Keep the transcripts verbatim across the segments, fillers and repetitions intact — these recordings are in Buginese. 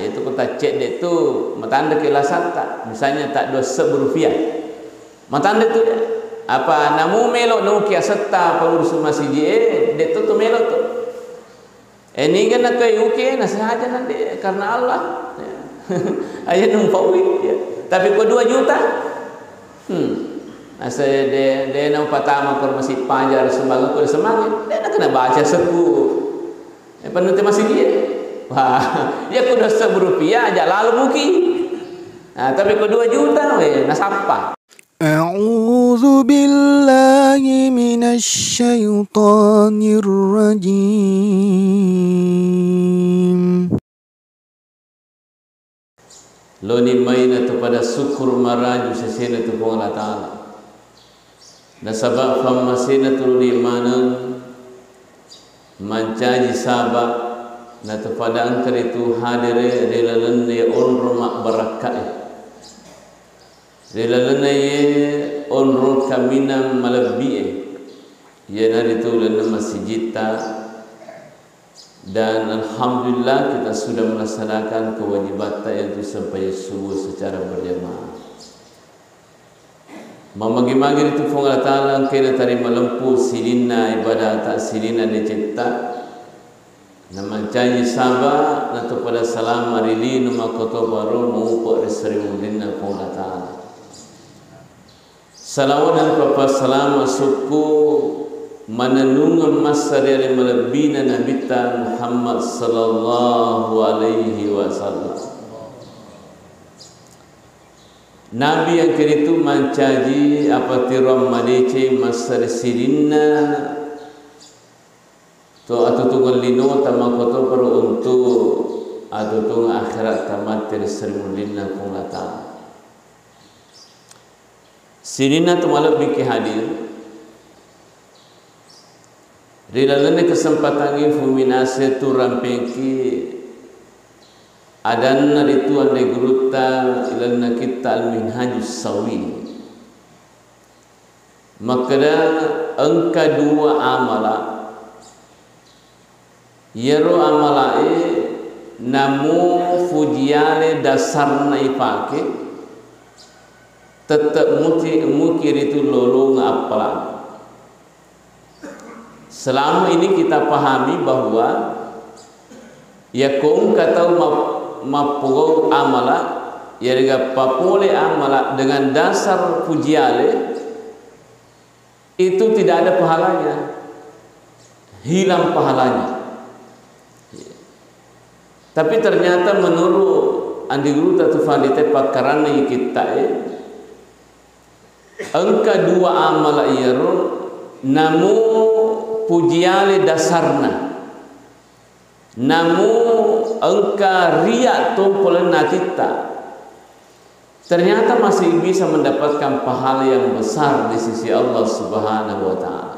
Itu ko taccedde tu matanre ke lasatta, misalnya tak dua sebbu rupiah. Matanre tu, apa namu melo nauki asetta pengurus masjid e, de tu tu melo tu. Eh, niga nakkai uki, nasaja nanti karena Allah. Ya. Aja numpauwi, ya. Tapi ko dua juta, hmm. Nasa de, de na patama kor masih panjar sembang ko semangat, de na kena baca seku. Eh, penute masih dia. Wah, ya ko dua sebbu rupiah aja lalu muki. Nah, tapi ko dua juta, weh, nasappa. أعوذ بالله من الشيطان الرجيم. Loni mai na tu pada syukur maraju sesena tu Puang Allah Ta'ala. Nasaba fammasena tu loni maneng mancaji saba na tu pada engka ritu hadere ri lalenna onro mabbarakkae. Ri lalenna ye onrong kaminang malebbi'e, iyanaritu lalenna masijitta, dan alhamdulillah kita sudah melaksanakan kewajibatta, yaitu sembahyang subuh secara berjamaah. Mamagi-magi ritu Puang Allah Ta'ala engkae natarima lempu sininna ibadata, sininna decetta, Namancaji saba, natopada salama ri lino makkotoparo maupe ri sarimunrinna Puang Allah Ta'ala. Salawat dan pappasalama sukku manennungeng massa ri ale malebbina Nabitta Muhammad sallallahu alaihi wasallam. Nabi yang kiritu mancaji apatiroang madeceng massa ri sininna To atutungeng linota makkotoparo untu atutungeng akheratta matti ri sarimunrinna Puang Allah Ta'ala. Sininna to malebbiki hadir, ri lalenna kesempatangnge fuminase tu rampengki adanna ritu anre gurutta ilalenna kitta Al-Minhajus Sawi. Makkeda engka dua amala. Iyaro amalae namu fujiale dasarna ipake, tette muki, muki ritu lolong appalang. Selama ini kita pahami bahwa yakko engka tau map-, mappogau amala, yarega papole amala dengan dasar pujiale, itu tidak ada pahalanya. Hilang pahalanya. Tapi ternyata menurut Andi Guru Tatu Fandita pakkaranna kittae, Engka dua amala iyaro, namu pujiale dasarna, namu engka ria tompolenna atitta, ternyata masih bisa mendapatkan pahala yang besar di sisi Allah Subhanahu wa Ta'ala.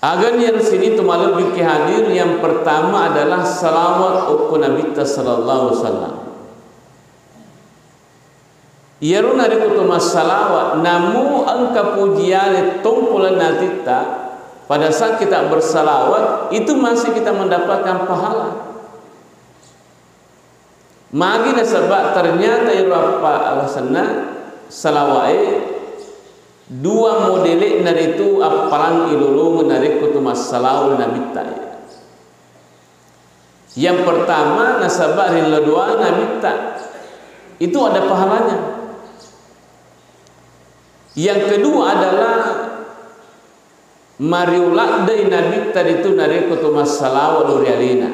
Aga iyaro sininna to malebbiki hadir, yang pertama adalah salawat okko Nabitta sallallahu alaihi wasallam. Iyaro narekko to massalawat, namu engka pujiale tompolenna atitta, pada saat kita bersalawat, itu masih kita mendapatkan pahala. Magi nasaba ternyata iyaro appa alasanna salawa'e dua modele'na ritu appalang ilolongeng narekko to massalawat Nabitta. Yang pertama, nasaba ri ladoa Nabitta, itu ada pahalanya. Yang kedua adalah mariuladdai Nabitta ritu narekko to massalawa lao ri alena.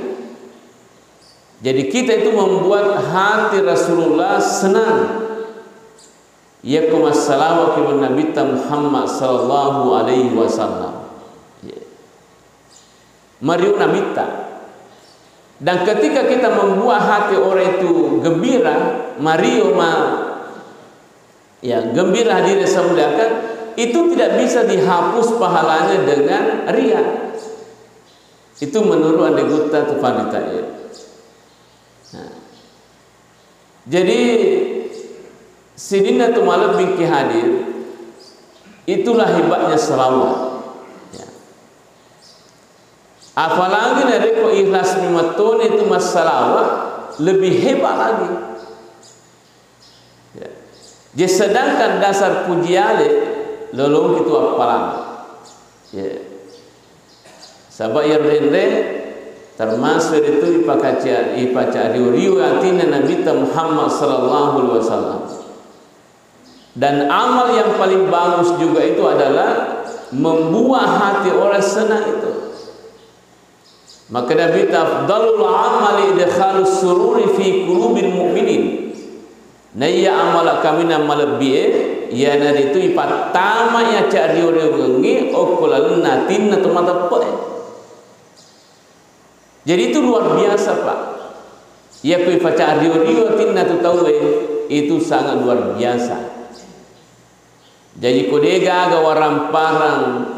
Jadi kita itu membuat hati Rasulullah senang. Yakko massalawaki Nabitta Muhammad sallallahu alaihi wasallam. Mario Nabitta. Dan ketika kita membuat hati orang itu gembira, mario ma, ya, gembira hadir saya muliakan, itu tidak bisa dihapus pahalanya dengan ria. Itu menurut Andi Gutta tu Fandita, ya. Nah. Jadi, sininna tu malebbiki hadir, itulah hebatnya salawat. Ya. Apalagi narekko ikhlas memettoni itu massalawa, lebih hebat lagi. Ya. Jadi sedangkan dasar puji ale, lolongki tu appalang. Ya. Saba' iyaro denre termasuk itu ipakaca-, ipacario-rio atinna Nabitta Muhammad sallallahu alaihi wasallam. Dan amal yang paling bagus juga itu adalah membuat hati orang senang itu. Maka Nabitta, "Afdalul amali idkhalus sururi fi qulubil mu'minin." Naiya amala kaminang malebbi'e, iyanaritu ipattama iya cario-riongengngi okko lalenna atinna to mateppe'e. Jadi itu luar biasa, Pak. Iya ko ipacario-rio atinna tu tauwe, itu sangat luar biasa. Jaji ko degaga waramparang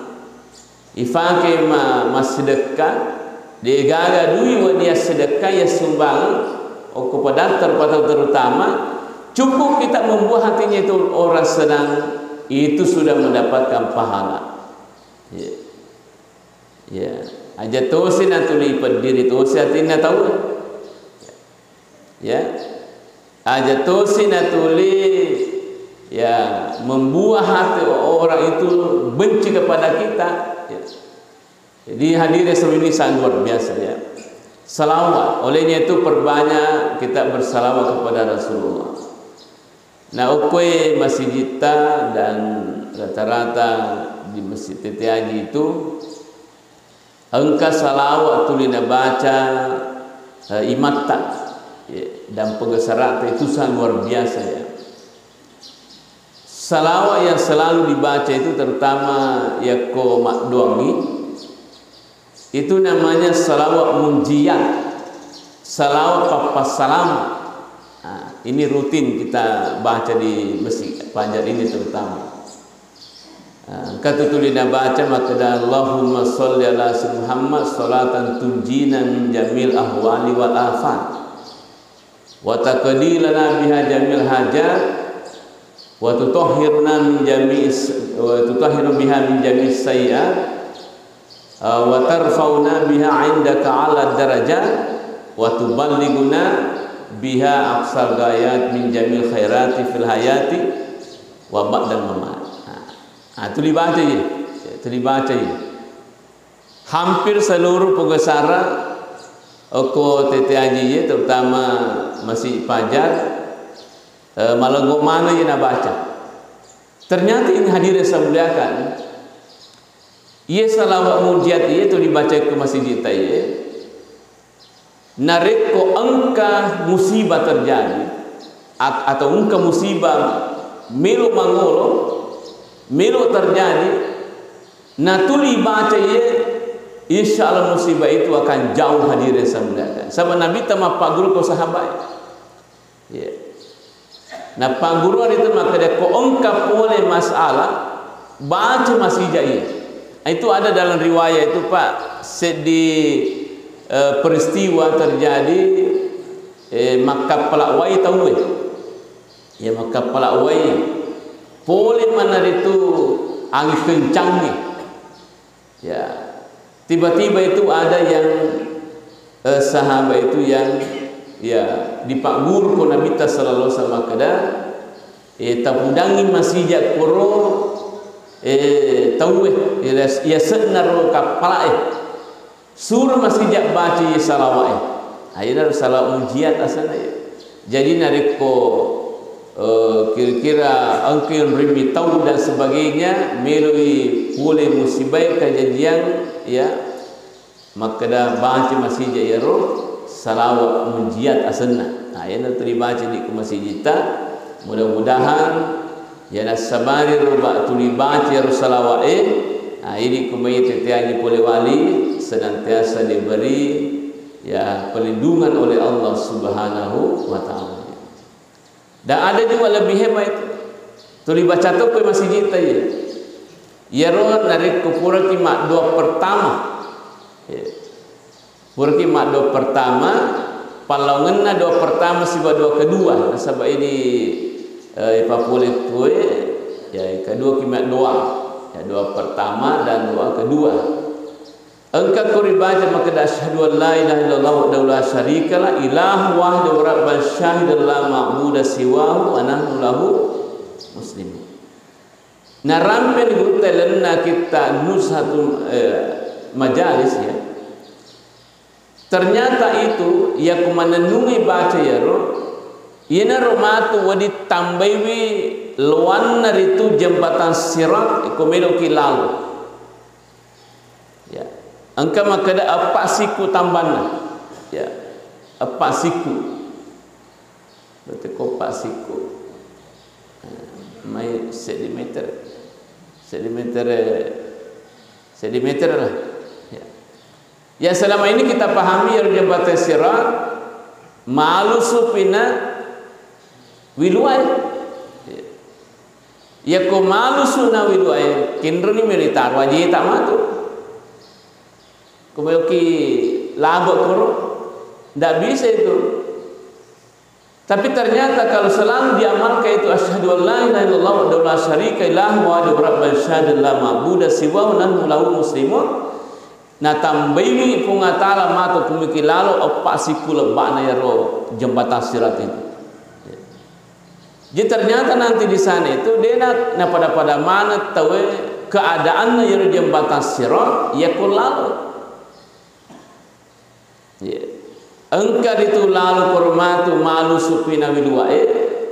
ifake ma-, massedekka, degaga dui wedding yassedekka, yassumbang, okko padatta rupa tau terutama, cukup kita membuat hatinya itu orang senang, itu sudah mendapatkan pahala. Ya. Ya. Aja tosi natuli ipeddiri tosi atinna tau. Ya. Aja tosi natuli, ya, membuat hati orang itu benci kepada kita. Ya. Jadi hadirin semua ini sangat luar biasa, ya. Salawat, olehnya itu perbanyak kita bersalawat kepada Rasulullah. Nah, okkoe masijitta dan rata-rata di Masjid Tete Haji itu engka salawat tuli nabaca, eh, imatta, ya, dan penggesarakta itu sangat luar biasa, ya. Salawat yang selalu dibaca itu terutama yakko maddoangngi, itu namanya salawat munjiyat, salawat pappassalama. Nah, ini rutin kita baca di masjid Fajar ini terutama. Ah, engka tu tuli nabaca makkeda, "Allahumma sholli ala Sayyidina Muhammad sholatan tunjina min jamil ahwali wal afat, wa taqdi lana biha jamil hajat, wa tutahhiruna min jami'is, wa tutahhiru biha min jami'is sayyi'at, ah, wa tarfa'una biha indaka ala darajat, wa tuballighuna biha aqsal ghayat min jamil khairati fil hayati wa ba'dal mamat." Nah, Ah, tuli baca ye. Tuli baca ye. Hampir seluruh penggesara okko Tete Haji ye, terutama Masjid Fajar, eh, malengo mana ye nabaca. Ternyata ini hadirin saya muliakan, ye salawat munjiyat ye tuli baca ke masjid ta ye. Narekko engka musibah terjadi, at-, atau engka musibah melo mangolo, melo terjadi, natuli baca ye, insya Allah musibah itu akan jauh, hadirin saya muliakan. Sama Nabi ta mappagguru ko sahabat. Iya. Nappagguruan itu makkeda, ko engka pole masalah, baca masija iya. Itu ada dalam riwayat itu, Pak, seddi, eh, peristiwa terjadi, eh, makkappala wai tauwe. Ya, makkappala wai. Pole manaritu angin kencangnya. Ya, tiba-tiba itu ada yang, eh, sahabat itu yang, ya, dipagguru ko Nabitta sallallahu alaihi wasallam makkeda, eh, tapudangi masija koro, eh, tauwe, ya, ya senna ro kappala, eh. Suro masija baca ye salawat, eh. Ayenar salawat munjiyat asenna, ya. Jadi narekko, eh, kira-kira engka yang rimi tau dan sebagainya, meloi pole musibai kajajiang, ya, makkeda baca masija iyaro salawat munjiyat asenna. Nah, iyana tuli baca di ko masijitta, mudah-mudahan ya nassabari ro ba-, tuli baca iyaro salawat e, nah, idi ko mai Tete Haji pole wali, senantiasa diberi ya, pelindungan oleh Allah Subhanahu wa Ta'ala. Dan ada juga lebih hebat itu. Tuli baca to ko masijitta, iya. Iyaro narekko puraki maddoa pertama. Ya. Puraki maddoa pertama, pallawangenna doa pertama siba doa kedua. Nasaba ini, eh, ipapole tue, ya, kedua ki maddoa. Ya, doa pertama dan doa kedua. Engka ko ribaca makkeda, "Asyhadu an la ilaha illallah wahdahu la syarika lah, ilahu wahdahu rabban syahidan la ma'buda siwahu wa nahnu lahu muslimun." Narampe ni gutta lenna kitta Nuzhatun, eh, Majalis, ya. Ternyata itu, yakko manennungi baca yaro, iyanaro matu wedding tambaiwi loanna ritu jembatan Sirat, ko meloki lalo. Ya. Engka makkeda eppa sikku tambanna. Ya. Eppa sikku. Berarti ko eppa sikku. Eh, mai seddi meter. Seddi meter, seddi meter lah. Ya. Yang selama ini kita pahami, iyaro jembatan Sirat malusu pinna wiluae. Yakko malusu na wiluae, kenroni melo itaro ajeta matu. Ko meloki labe koro, ndak bisa itu. Tapi ternyata kalau selalu diamalkan itu, "Asyhadu an la ilaha illallah wahdahu la syarika lah, wahdahu rabban syahadan la ma'buda siwahu nahnu lahu muslimun," natambaiwi Puang Allah Ta'ala matu ko meloki lalo eppa sikku lebba'na iyaro jembatan Sirat itu. Jadi ternyata nanti di sana itu dena napada-pada maneng tauwe keadaanna iyaro jembatan Sirat yakko lalo. Iya. Engka ritu lalo koro matu malusu pinna wiluae,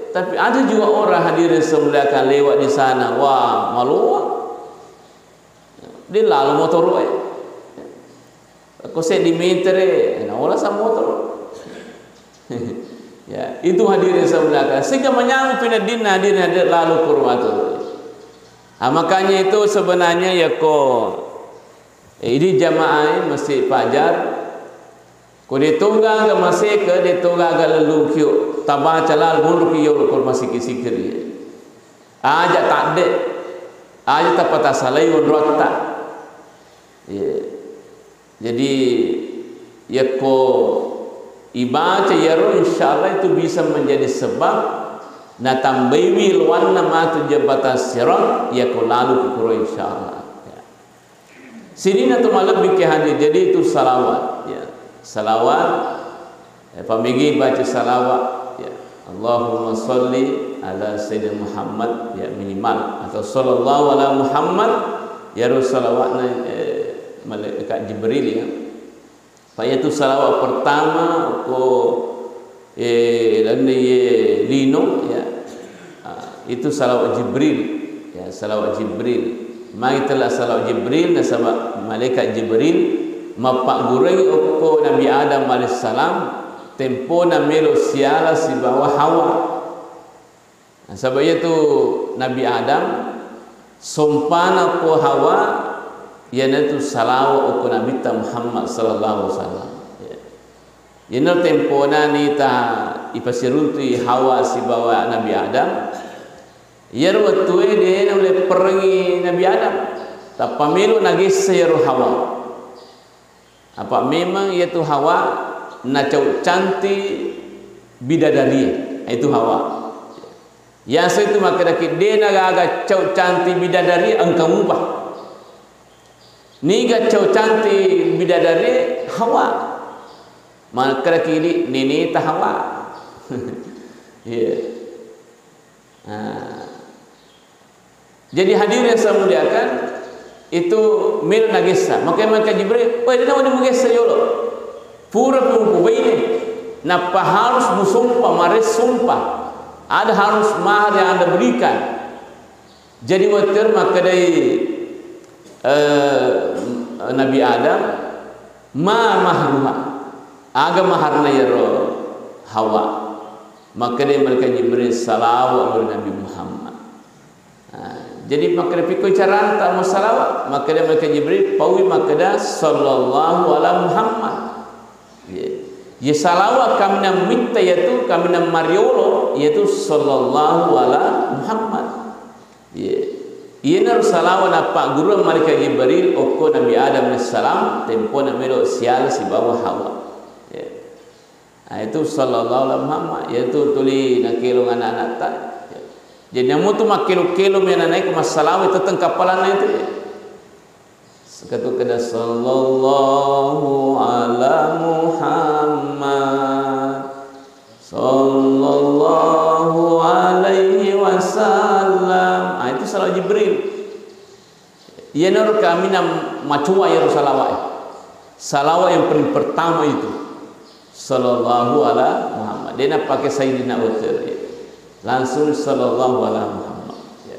tapi ada juga orang hadirin semuliakan lewat di sana, wah, maloa. De lalo motoro'e. Ko seddi metere, naola sa motoro. Ya, itu hadirin semuliakan. Sehingga manyameng pinna dinna hadirin, hadirin lalo koro matu. Ah, makanya itu sebenarnya yakko Eh, idi jamaah e Masjid Fajar, ko de togaga maseke, de togaga lellungkio, tabaca lalo monroki yolo ko masiki-sikiri. Aja tadde, aja tapatasalai onroatta. Iya. Jadi, yakko ibaca iyaro, insyaallah itu bisa menjadi sebab natambaiwi loanna matu jembatan Sirat, yakko lalo kukuro, insyaallah. Ya. Sininna tu malebbi ke hadir. Jadi itu salawat, ya. Salawat, ya, pamigi baca salawat, ya. Allahumma salli ala Sayyidina Muhammad, ya, minimal. Atau sallallahu ala Muhammad, ya, ro salawatna, eh, malaikat Jibril, ya. Fa iyatu salawat pertama ko, eh, lalenna iye lino, ya. Ah, itu salawat Jibril, ya, salawat Jibril. Magi tella salawat Jibril, nasaba malaikat Jibril mappagguruangngi okko Nabi Adam alaihissalam, tempona melo siala sibawa Hawa. Nasaba iyatu Nabi Adam, sompana ko Hawa, iyanatu salawa okko Nabitta Muhammad sallallahu alaihi wasallam. Ya. Iyana tempona nita ipasiruntui Hawa sibawa Nabi Adam, iyaro wettue de naulle perengngi Nabi Adam. Tappa melo nagessa iyaro Hawa. Apa memang iyatu Hawa nacau cantik bidadarie, itu Hawa. Yaseng itu makkedaki, de nagaga cau cantik bidadarie engka mupa. Niga cau cantik bidadarie? Hawa. Makkedaki idi, neneta Hawa. Iya. Nah. Jadi hadirin yang saya muliakan, itu melo nagessa. Makanya malaikat Jibril, "Woi, dena wani mugessa yolo. Pura pi mupubaine. Nappa harus musompa, mare sompa. Ada harus mahar yang Anda berikan." Jadi wajar makkedai, eh, Nabi Adam, "Ma mahruha?" Aga maharna iyaro Hawa? Makkeda malaikat Jibril, "Salawat ri Nabi Muhammad." Nah, jadi makkeda, "Pikko caranta massalawa?" Makkeda malaikat Jibril, "Paui makkeda, 'Sallallahu ala Muhammad.'" Iya. Iya, salawat kaminang mitta iyatu, kaminang mariolo, iyatu, "Sallallahu ala Muhammad." Iya. Iyanaro salawat nappagguruang malaikat Jibril okko Nabi Adam alaihissalam, tempona melo siala sibawa Hawa. Iya. Nah, itu sallallahu ala Muhammad, iyatu tuli nakelong anak-anakta. Jadi, namutu makkelo-kelong mi anak-anak ko massalawa, teteng kappalanna itu, ya. Satu keda, "Sallallahu ala Muhammad, sallallahu alaihi wasallam." Ah, itu salawat Jibril. Iyanaro kaminang macoa iyaro salawat. Salawat yang paling pertama itu, "Sallallahu ala Muhammad." De' napakai Sayyidina Abubakar. Langsung, "Sallallahu ala Muhammad." Ya.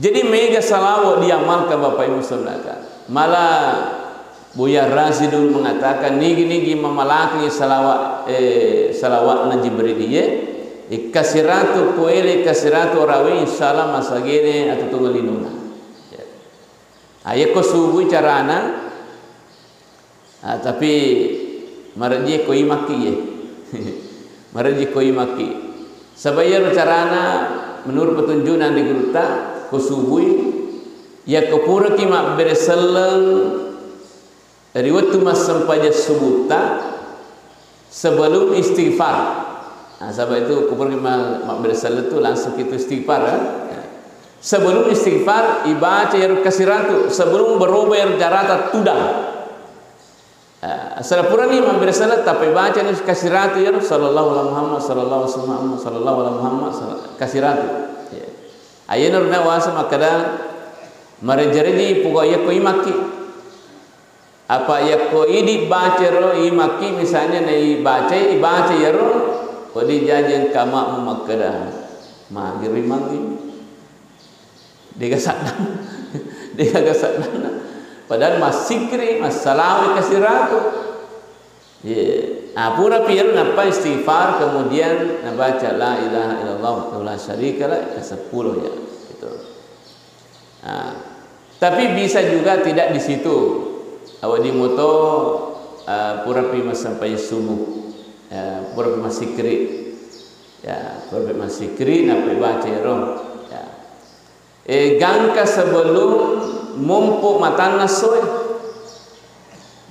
Jadi, mega salawat diamalkan, Bapak Ibu Saudara. Malah Buya Razi dulu mengatakan, nigi-nigi mamalakengi salawat, eh, salawatna Jibril iye, ikkasiratu, kuele ikkasiratu arawe, insya Allah masagene atutunga linona. Ya. Ah, yekko subui carana, Ah, tapi marejji ko imakki ye. Marejji ko imakki. Saba iyaro carana menurut petunjukna di gurutta, ko subui, yakko puraki mabbere selleng ri wettu massempajang subutta, sebelum istighfar. Nah, saba itu ko puraki ma-, mabbere selleng tu langsung itu istighfar, eh. Sebelum istighfar, ibaca iyaro kasiratu, sebelum berubah iyaro carata tudang. Eh, asala purani mabbere selleng, tappa ibacani kasiratu iyaro, "Sallallahu ala Muhammad, sallallahu ala Muhammad, sallallahu ala Muhammad, sal-," kasiratu. Ya. Ayenaro nawasa makkeda, mareja-reji poko yakko imakki. Apa yakko idi bacero imakki, misalnya na ibacai, ibaca iyaro, wedding jaji engka makmum makkeda, "Magi ri magi?" Degaga saddang. Degaga saddang. Padahal massikri, massalawi kasiratu. Ye. Ah, pura piru nappa istighfar, kemudian nabaca la ilaha illallah wahdahu la syarika lah, ke sepuluh ya. Gitu. Ah. Tapi bisa juga tidak di situ. Awak di moto, ah, pura pi massampai subuh. Ya, pura pi massikri. Ya, pura pi massikri, nappa baca ro. Ya. Eh, gangka sebelum mompo matanna essoe.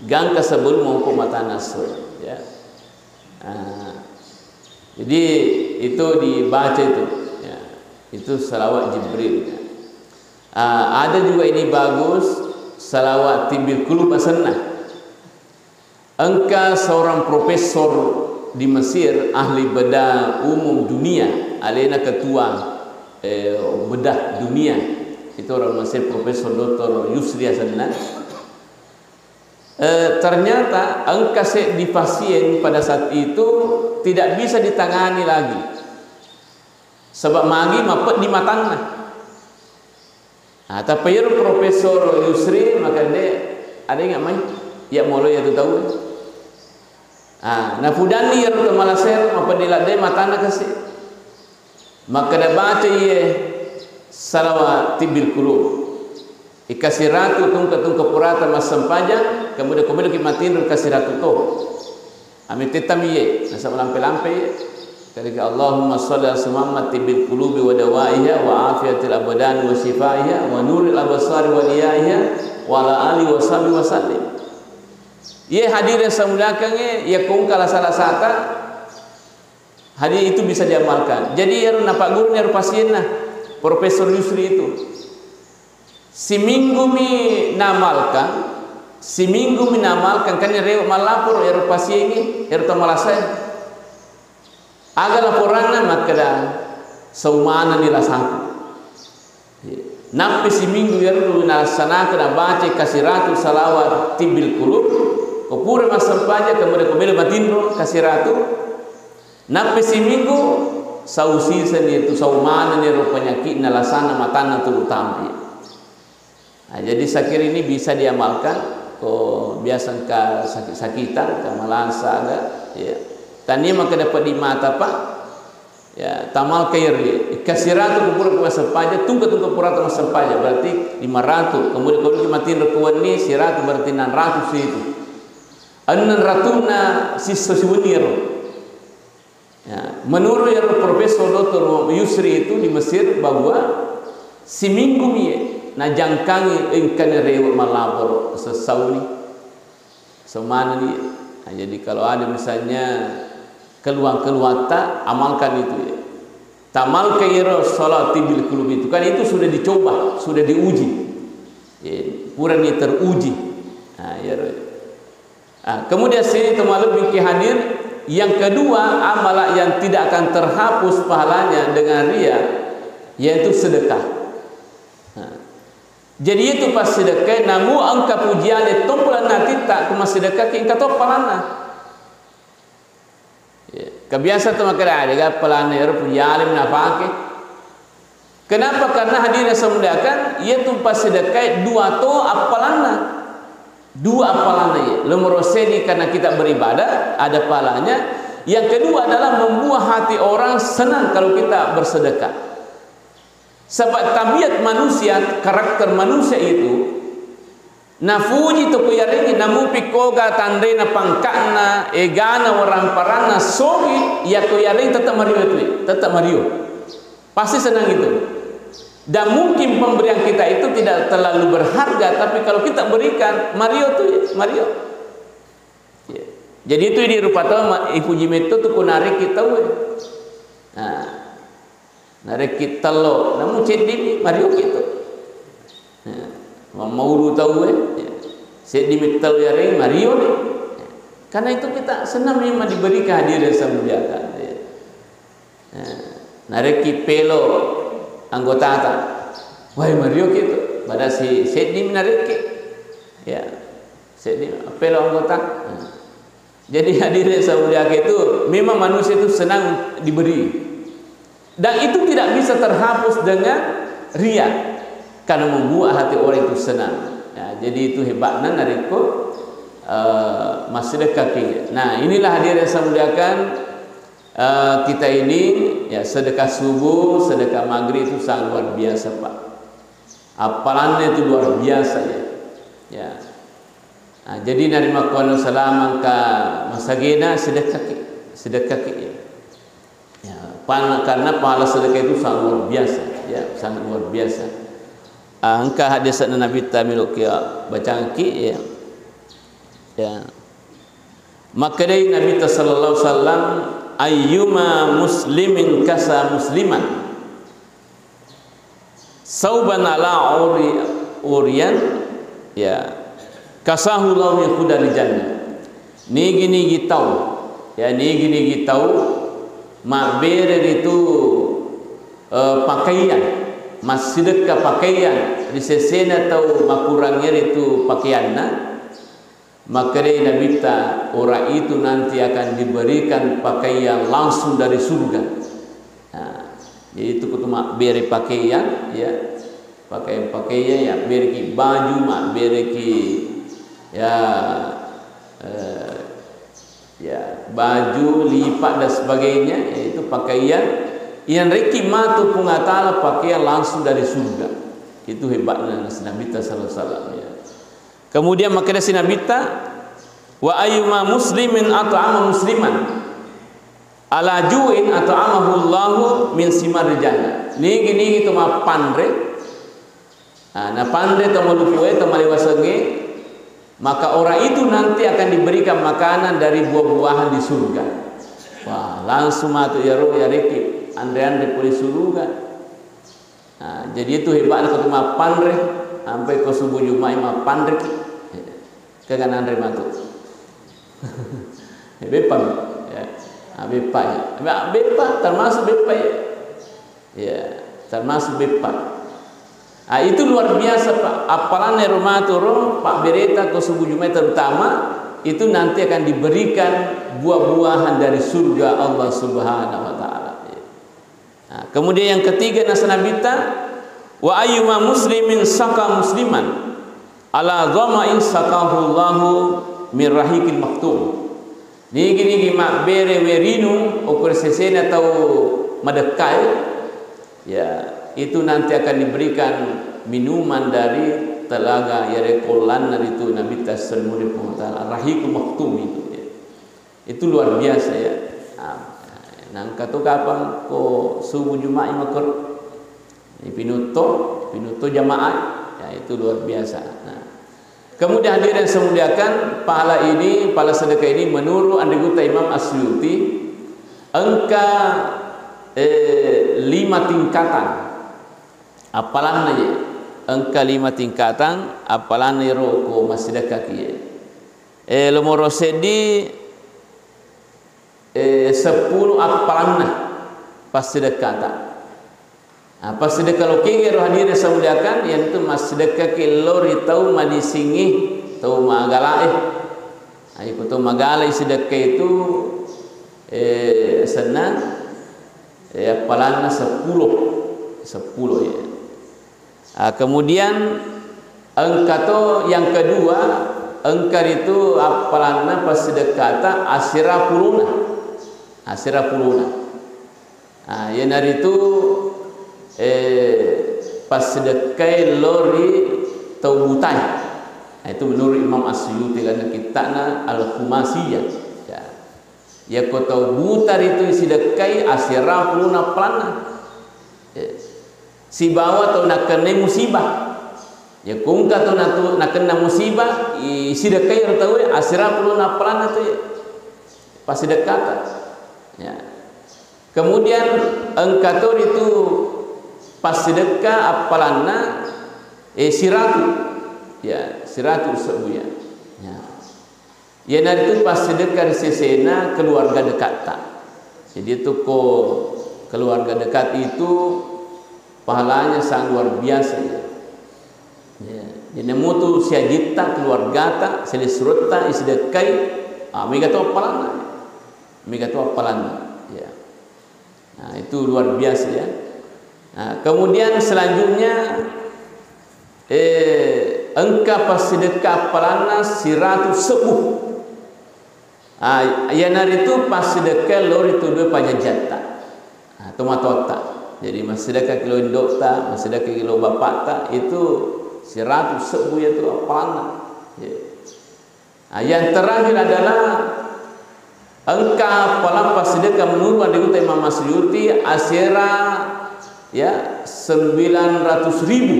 Gangka sebelum mompo matanna essoe, ya. Ah, jadi itu dibaca itu, ya. Itu salawat Jibril, ya. Ah, ada juga ini bagus, salawat tibbil qulub asenna. Engka seorang profesor di Mesir, ahli bedah umum dunia, alena ketua, eh, bedah dunia. Itu orang Mesir, Profesor Doktor Yusri asenna. Eh, ternyata engka seddi pasien pada saat itu tidak bisa ditangani lagi. Sebab magi mapeddi matanna. Ah, tappa iyaro Profesor Yusri makkeda, "Adenga mai, iya molo iyatu tau." Ah, napudanni iyaro to malasaero, mapeddi ladde matanna kasi. Makkeda baca iye salawat tibbil qulub. Ikasiratu tungke-tungke purata massempajang, kemudian kemudian ki matinro kasiratu to. Ami tettami iye, nasaba lampe-lampe iye. Ketika, "Allahumma shalli ala Muhammad tibbil qulubi wa dawaiha wa afiyatil abdani wa shifaiha wa nuril absari wa diyaiha wa ala alihi wa sahbihi wa sallim." Iye hadirin samuliakangnge, iya kongka lasa-lasata, hadis itu bisa diamalkan. Jadi, iyaro napagguruni iyaro pasienna, Profesor Yusri itu. Siminggumi namalkan, siminggumi namalkan, kan rewe mallaporo ero pasiengnge, ero to malasae. Aga laporanna? Makkeda, "Saumanani lasaku." Nappi siminggu iyaro nalassanakan nabaca kasiratu salawat tibbil qulub, ko pura massempajang, kemudian ko melo matinro kasiratu, Nappi siminggu, sau siseng itu, sau manenni ro penyakitna, lasanna matanna tulu tampi. Nah, jadi sakir ini bisa diamalkan, ko biasa engka sakit-sakitan, engka malasa aga, ya. Tania makkeda peddi mata, Pak. Ya, tamalkai ri. Kasiratu ko pura massempajang, tungke-tungke purata massempajang, berarti lima ratus. Kemudian ko matinro ko wenni, siratu, berarti enam ratus itu. Enam ratus na sisso siwenni ro. Ya, menurut iyaro Profesor Doktor Yusri itu di Mesir bahwa siminggu mi najangkangi engkana rewe malaporo sessauni, semanani. Nah, jadi kalau ada misalnya keluhan-keluhan ta, amalkan itu ya. Tamalkan iro salat tibil kulub itu. Kan itu sudah dicoba, sudah diuji. Ya, Kuburanni teruji. Nah, iyaro. Ah, kemudian sini teman lebih ke hadir, yang kedua, amalan yang tidak akan terhapus pahalanya dengan ria, yaitu sedekah. Nah, jadi itu pas sedekah, namu engka pujiale tombolan natitta, kuma sedekah ki engka to pahalana. Ya, kebiasa tu makkeda, "Ah, dega pahalana ero pujiale menafake." Kenapa? Karena hadirin yang saya muliakan, iya tu passedekah dua to appalanna. Dua appalanna iya. Nomor seni karena kita beribadah, ada pahalanya. Yang kedua adalah membuat hati orang senang kalau kita bersedekah. Sebab tabiat manusia, karakter manusia itu, nafuji to ko yarengnge, namupi koga tanrena pangka'na, egana waramparanna, sogi, iya ko yareng tetap mario tu, tetap mario. Pasti senang itu. Dan mungkin pemberian kita itu tidak terlalu berharga, tapi kalau kita berikan, mario tu, mario. Ya. Jadi itu di rupa tau ma-, ipuji metto tu ko narekki tauwe. Nah, narekki tello, namu ceddimi, mario ki tu. Ya. Mammaulu tauwe, ya. Seddi metto yareng, mario ni. Ya. Karena itu kita senang memang diberikan hadirin yang saya muliakan. Ya. Eh, narekki pelo anggotata, wai, mario ki tu. Pada si seddi narekki. Ya, seddi pelo anggota. Jadi hadirin saya muliakan itu, memang manusia itu senang diberi. Dan itu tidak bisa terhapus dengan ria. Karena membuat hati orang itu senang. Ya, jadi itu hebatnya narekko, eh, massedekah ki. Nah, inilah hadirin yang saya muliakan. Eh, kita ini, ya, sedekah subuh, sedekah maghrib itu sangat luar biasa, Pak. Appalanna itu luar biasa, ya. Ya. Nah, jadi narimakkuano salama engka masagena, sedekah ki, sedekah ki, ya. Ya, pa-, karena pahala sedekah itu sangat luar biasa, ya, sangat luar biasa. Ah, engka hadisna Nabi ta melo ki, ya, bacangki, ya. Ya. Makkedai Nabitta sallallahu alaihi wasallam, "Ayyuma muslimin kasa musliman sauban ala uri-, uriyan, ya, kasahu Allahu min khudari jannah." Nigi-nigi tau, ya, nigi-nigi tau mabbere ritu, eh, pakaian, massidekka pakaian ri sesena tau makurangnge ritu pakaianna, Makkedai Nabitta, orang itu nanti akan diberikan pakaian langsung dari surga. Nah, jadi itu kutu mabbere pakaian, ya. Pakaian-pakaian, ya, bereki baju, mabbereki, ya, eh, ya, baju, lipat dan sebagainya, yaitu pakaian yang reki matu Puang Allah Ta'ala pakaian langsung dari surga. Itu hebatnya Nabitta sallallahu alaihi wasallam, ya. Kemudian makkedasi Nabitta, "Wa ayyuma muslimin at'ama musliman ala ju'in at'amahu Allahu min simaril jannah." Nigi-nigi to mappanre, nah, napanre to malupue, to malewasengnge, maka orang itu nanti akan diberikan makanan dari buah-buahan di surga. Wah, langsung matu iyaro yareki anre-anre pole surga. Nah, jadi itu hebatnya ko mappanre, sampai ko subuh Jumat mappanre ki. Kagak nanre matu. Ya, beppa, ya. Ah, beppa, ya. Be-, beppa, termasuk beppa, ya. Ya, termasuk beppa. Ah, itu luar biasa, Pak. Appalanna ero matu ro, pabbereta ko subuh Jumat terutama, itu nanti akan diberikan buah-buahan dari surga Allah Subhanahu wa Ta'ala. Ya. Nah, kemudian yang ketiga, nasa Nabitta, "Wa ayyuma muslimin saka musliman ala dhama'in sakahu Allahu min rahiqil maktum." Nigi-nigi mabbere werinu okor sesena tau madekkai, ya, itu nanti akan diberikan minuman dari telaga yare kollanna ritu Nabitta sallallahu alaihi wasallam, Rahiqul Maktum itu, ya. Itu luar biasa, ya. Ah, nangka tu kapang ko subuh Jumat makero. Ini pinutto, pinutto jamaah, ya, itu luar biasa. Nah. Kemudian hadirin yang saya muliakan, pahala ini, pahala sedekah ini menurut Andiguta Imam As-Suyuti, engka, eh, lima tingkatan. Appalanna je. engka lima tingkatang appalanna ero ko massidekka ki e. Eh, lomoro seddi, eh, seppulo appalanna passidekkata. Nah, passidekka lokege ro hadirin yang saya muliakan, iyantu massidekka ki lao ri tau madisingnge, tau magalae. Nah, iko tau magala isidekka itu, eh, senna, eh, appalanna seppulo, seppulo ya. Ah, kemudian engka to yang kedua, engka ritu appalanna passidekkata asera pulona. Asera pulona. Ah, iyanaritu, eh, passidekkai lao ri tau butae. Nah, itu menurut Imam As-Suyuti lalenna kitta'na Al-Khumasiyah. Ya. Yakko tau buta ritu isidekkai asera pulona appalanna. Eh, sibawa tau nakennai musibah. Yakko engka tau natu-, nakenna musibah, isidekkai ro tau e asera pulona appalanna tu e. Passidekkata. Ya. Kemudian engka to ritu passidekka appalanna, eh, siratu. Ya, siratu sebbu ya. Ya. Iyanaritu passidekka ri sesena keluarga dekatta. Jadi itu ko keluarga dekat itu pahalanya sangat luar biasa ya. Ya, jadi namutu siajitta, keluargata, silessuretta isidekkai, ah, mega to appalanna. Mega to appalanna. Ya. Nah, itu luar biasa ya. Nah, kemudian selanjutnya, eh, engka passidekka appalanna siratu sebbu. Ah, iyanaritu passidekka lao ri tu dua pajajiatta. Ah, tomatoatta. Jadi massidekka ki lao indo'ta, massidekka ki lao bapa'ta, itu siratu sebbu ya tu appalanna. Ya. Ah, yang terakhir adalah engka appalang passidekka menurut anre gurutta Imam As-Suyuti asera ya sembilan ratus ribu.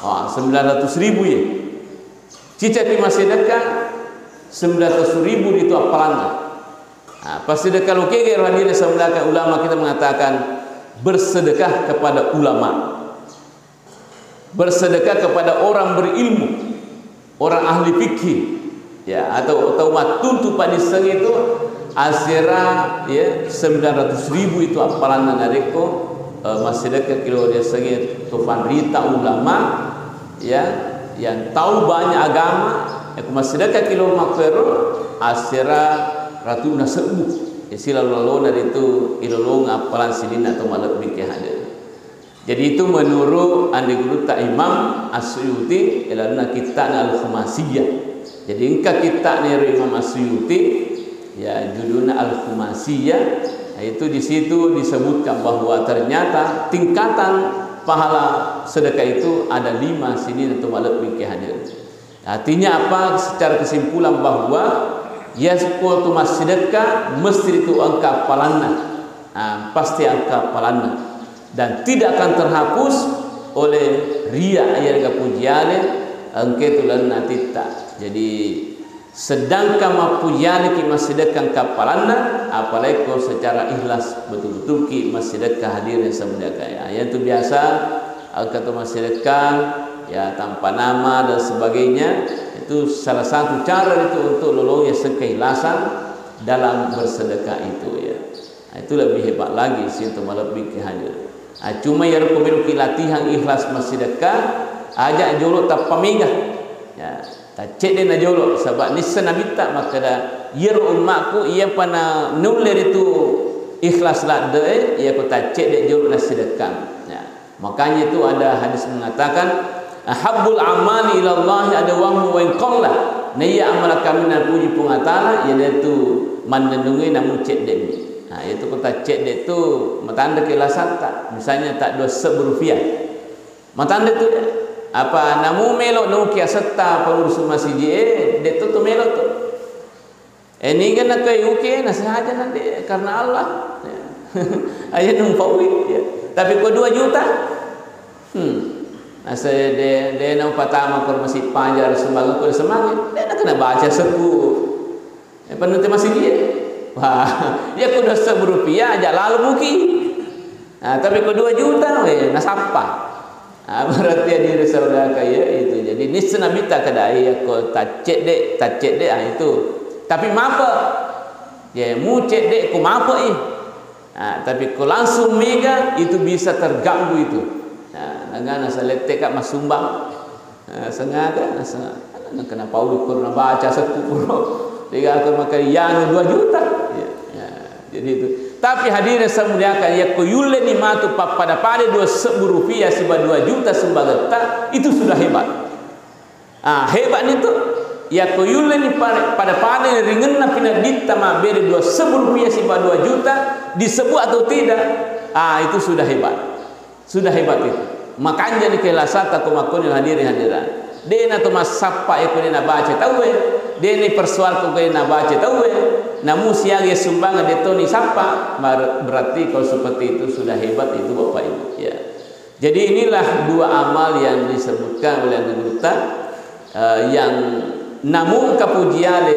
Ah, sembilan ratus ribu ya. Cicaki massidekka sembilan ratus ribu itu appalanna. Ah, passidekka lokege ro hadirin yang saya muliakan, ulama kita mengatakan bersedekah kepada ulama. Bersedekah kepada orang berilmu, orang ahli fikih, ya, atau tau mattuntu paddisseng itu asera, ya, sembilan ratus ribu itu appalanna narekko, eh, massidekka ki lao ri asengnge to panrita ulama, ya, yang tahu banyak agama, ya, ko massidekka ki lao makkuero asera ratuna sebbu, ya, silalo-lalona ritu ilolongeng appalang sininna to malebbi ki hadir. Jadi itu menurut anre gurutta Imam As-Suyuti, ilalenna kitta'na Al-Khumasiyah. Jadi engka kitta'na ero Imam As-Suyuti, ya, judulna Al-Khumasiyah, itu di situ disebutkan bahwa ternyata tingkatan pahala sedekah itu ada lima sininna to malebbi ki hadir. Artinya apa? Secara kesimpulan bahwa yakko tu massidekka mesti ritu engka appalanna. Ah, pasti engka appalanna. Dan tidak akan terhapus oleh riya, iyarega pujiale, engka tu lalenna atitta. Jadi sedangkan mappujiale ki massidekka engka appalanna, apalagi ko secara ikhlas betul-betul ki massidekka hadirin yang saya muliakan. Ya, yang tu biasa engka tu massidekka, ya, tanpa nama dan sebagainya, itu salah satu cara itu untuk lolongeng keikhlasan dalam bersedekah itu, ya. Nah, itu lebih hebat lagi situ malebbi ki hadir. Ah, cuma ya ko meloki latihan ikhlas massidekka, aja jolo tappa mega. Ya, taccedde na jolo, saba nisseng nabitta makkeda, iyaro ummaku iyapa na nulle ritu ikhlas ladde e, iyako taccedde jolo nassidekka. Ya. Makanya itu ada hadis mengatakan, "Ahabbul amali ilallahi adwamuhu wa in qalla." Naiya amala kaminang puji Puang Allah Taala, iyanaritu mannennungnge namu ceddemi. Nah, itu ko taccedde tu matanre keikhlasatta. Misalnya tak dua sebbu rupiah. Matanre tu, apa namu melo nauki asetta pengurus masiji e, de tu tu melo tu. Eh, niga nakaiuki, nasengaja nande karena Allah. Ya. Aja numpaui, ya. Tapi ko dua juta, hmm. Nase de, de naupatama ko masih pajar sumbangan ko semangat, de nakena baca sebu. Eh, penute masih dia. Wah, ya ko dua sebbu rupiah aja lalu muki. Nah, tapi ko dua juta, weh, nasappa. Ah, berarti hadirin saudara kaya itu. Jadi, nisseng Nabitta kedai, ya, ko taccedde, taccedde, ah, itu. Tapi mape. Ya, mu cedde ko mape i. Ah, tapi ko langsung mega, itu bisa terganggu itu. Nah, nangana salette ka masumbang. Ah, sengaja, nasa-, kenapa uli pernah baca sekku puro. Tiga ke makai yanu dua juta. Ya, ya. Jadi itu. Tapi hadirin saya muliakan, yakko yulle ni matu pappada-pada dua sebbu rupiah siba dua juta sumbangetta, itu sudah hebat. Ah, hebat ni tu. Yakko yulle ni pare-, pada-pada ni ringenna pinaditta mabbere dua sebbu rupiah siba dua juta, disebut atau tidak, ah, itu sudah hebat. Sudah hebat itu. Makanja ni kelasata ko makkoni hadirin hadirat. Dena to massappa e ko dena baca tauwe, dena persoal ko dena baca tauwe, namu siaga sumbang de to ni sappa, mar-, berarti kalau seperti itu sudah hebat itu Bapak Ibu, ya. Jadi inilah dua amal yang disebutkan oleh Nabi Musa, eh, yang namun kapujiale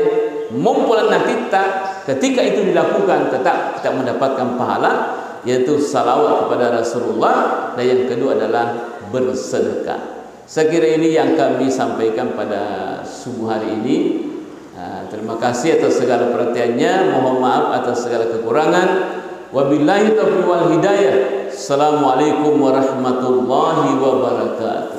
mompolan natitta ketika itu dilakukan tetap kita mendapatkan pahala, yaitu salawat kepada Rasulullah, dan yang kedua adalah bersedekah. Saya kira ini yang kami sampaikan pada subuh hari ini. Ah, terima kasih atas segala perhatiannya, mohon maaf atas segala kekurangan. Wabillahi taufiq wal hidayah. Assalamualaikum warahmatullahi wabarakatuh.